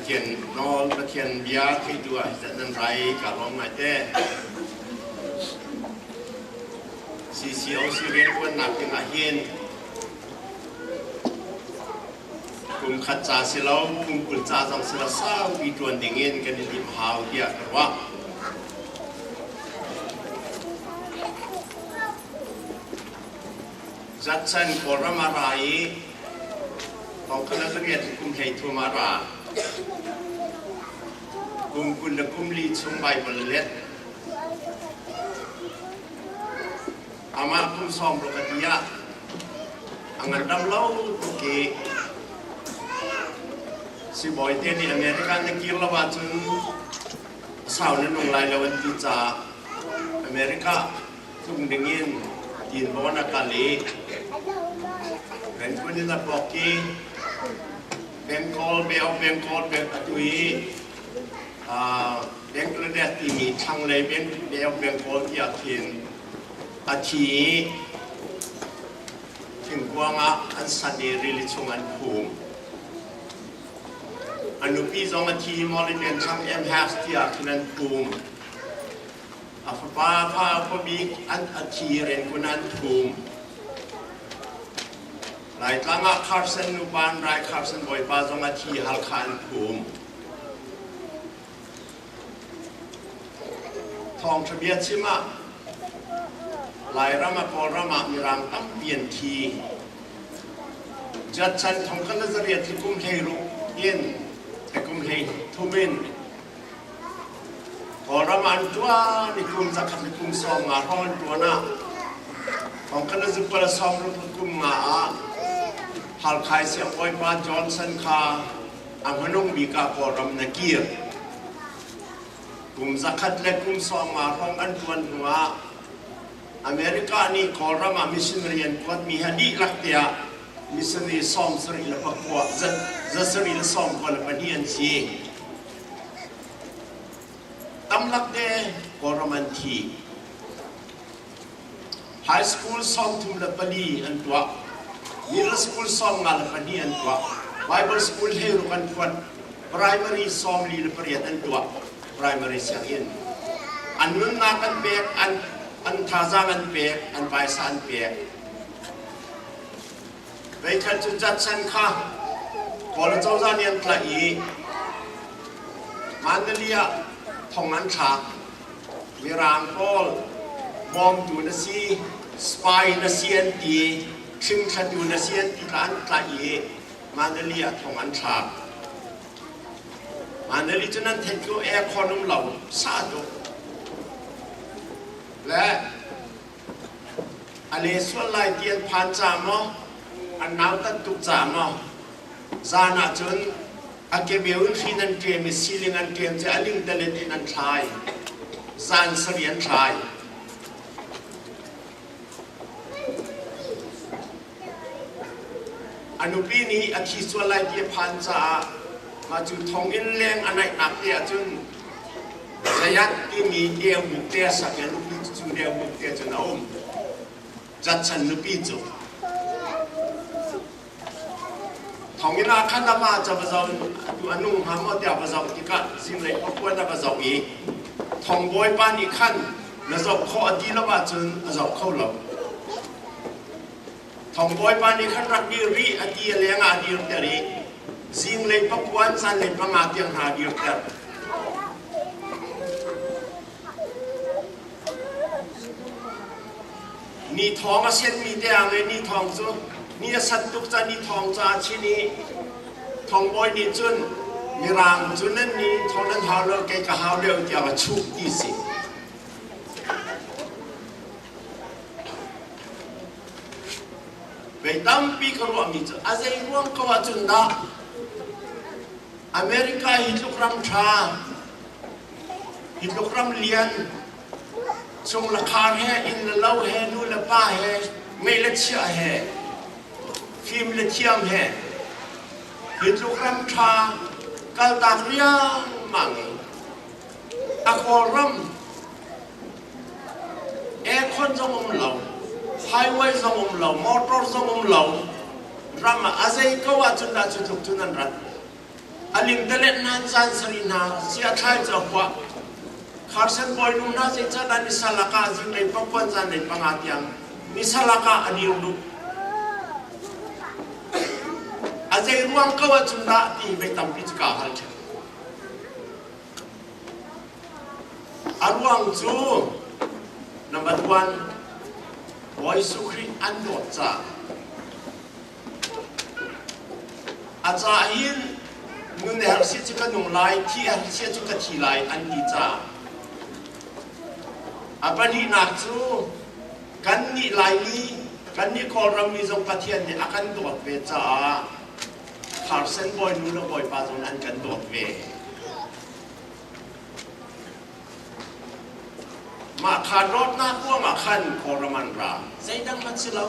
Pathian nawl, Pathian bia theitu ah hi nan rai ka lawm ngai te. CCOC rianṭuannak ding ah hin kum khat ca si lo, kum 20 ca zong si lo saupi ṭuan ding in kan i timh hau tiah ka ruah. Zatchan Kawlram a ra i thongkhat le riat kum 13 a ra. Kum 24 chung Baibal let. Amah kum 60 a ti ah a ngandam lo tuk i sibawi te nih America na kir lo ahcun a sau na nung lai lo an ti caah America tlung dingin tinbawn a kal i Rangoon in a pawk i Bengal Bay of Bengal atu i Bangladesh timi thlanglei Bay of Bengal tiah khin a thi i thingkuang ah an sanh i rili chung an phum. A nupi zong a thi i Mawlamyine thlang Amherst tiah khin an phum. A fapa fa khuabik an a thi Rangoon an phum. Laitlang ah Carson nupa an rai Carson bawipa zong a thi Halkha an phum. Thawngṭha bia chim ah Lairam ah Kawlram ah Mirang tampi an thi. Judson 1816 in kum 33 in Kawlram ah an ṭuan i kum 175 hrawng an ṭuan ah 1965 ah Halkhai siangbawipa Johnson kha a hmanung bik ah Kawlram na kir. Kum 150 hrawng an ṭuan hnuah America nih Kawlram ah missionary an kuatmi hi a dihlak tiah missionary 79 192 an si. Tamlak te Kawlram an thi. High school 34 an tuah. Middle school 52 an tuah. Bible school 16 an phuat. Primary 48 an tuah. Primary sianginn. An nunnak an pek, an thazaang an pek, an paisa an pek. Veikhat cu Judson kha Kawl cozah nih an tlaih i Mandalay ah thong an thlak. Mirang pawl bawmtu na si, spy na si an ti, thlimthlatu na si an ti kha an tlaih i Mandalay ah thong an thlak. Mandalay cu nan theih cu aircon um lo, sa tuk. Le A le sual lai ti an phan ca maw, an nautat tuk ca maw, zan ah cun a kebeu in hri nan ṭem i siling an ṭem cu a lingtalet in an thlai. Zan sarih an thlai. A nupi nih a thi sual lai ti a phan caah mah cu thonginn leng a naihnak te ahcun Zayat timi deu te a sak i a nupi cu deu te cun a um. Judson nupi cu. Thonginn ah khan a va cu a va zoh atu a nung hnga maw tiah a va zoh tikah zinglei khuapuan a va zoh i thongbawipa nih khan na zoh khawh a ti lo ahcun a zoh kho lo. Thongbawipa nih khan rak dir rih a ti a leng ah a dirter i zinglei pakuan zanlei panga tiang hna a dirter. Ni thawng a senmi te ang i ni thawng cu ni a sat tuk ca ni thawng ca a chin i thongbawi nih cun mirang cu nan ni thawng nan hau lo kei ka hau lio tiah a chuh ti si. Vei tampi ka ruahmi cu a zei ruang ko ahcun dah America hi tluk ram ṭha, hi tluk ram lian, chung le khar he, inn le lo he, nu le pa he, ngeih le chiah he, fim le thiam he, hi tluk ram ṭha kaltak riangmang i a Kawlram Aircon zong um lo, highway zong um lo, motor zong um lo, ram ah a zei ko ahcun dah cu tluk cun an rat. A lingtalet nan zan sari hna sia thlai cu a huah. Kharsen bawinu hna zeicahdah ni salak ah zinglei pakuan zanlei panga tiang ni salak ah a dir duh? A zei ruang ko ahcun dah ti hi tampi cu kaa hal ṭheo. A ruang cu number one, Bawi Jesuh Khrih an dawt caah A ca hin nun herh si cu ka nung lai, thi herh si cu ka thi lai an ti caah a pahnihnak cu kannih Laimi, kannih Kawlram mi zong Pathian nih a kan dawt ve caah Kharsen bawinu le bawipa zong an kan dawt ve. Mah kha dawtnak ruangah khan Kawlram an ra. Zeidang hmanh si lo.